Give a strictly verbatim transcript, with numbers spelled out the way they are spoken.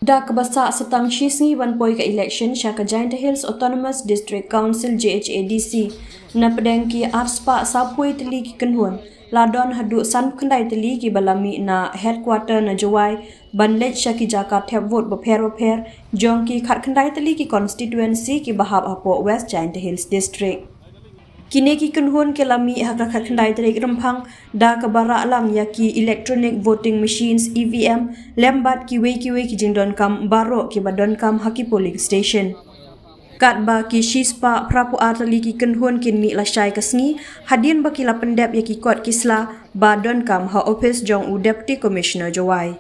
Da kaba sah sa tang shi sngi ban poi ka election sha ka Jaintia Hills Autonomous District Council, J H A D C, na pdeng ki arspah sawphew tylli ki kynhun, la don haduh san khyndai tylli kiba la mih na headquarter na Jowai ban leit sha ki jaka thep vote bapher bapher jong ki khatkhyndai tylli ki constituency kiba hap hapoh West Jaintia Hills District. Kine ki kynhun ki la mih ha ka khatkhyndai tarik Rymphang da kaba rah lang ïa ki electronic voting machines, E V M, lem bad kiwei kiwei ki jingdonkam baroh kiba donkam ha ki polling station. Katba ki shispah phraphew ar tylli ki kynhun kin mih lashai ka sngi, hadien ba ki la pyndep ïa ki kot ki sla ba donkam ha ophis jong u Deputy Commissioner Jowai.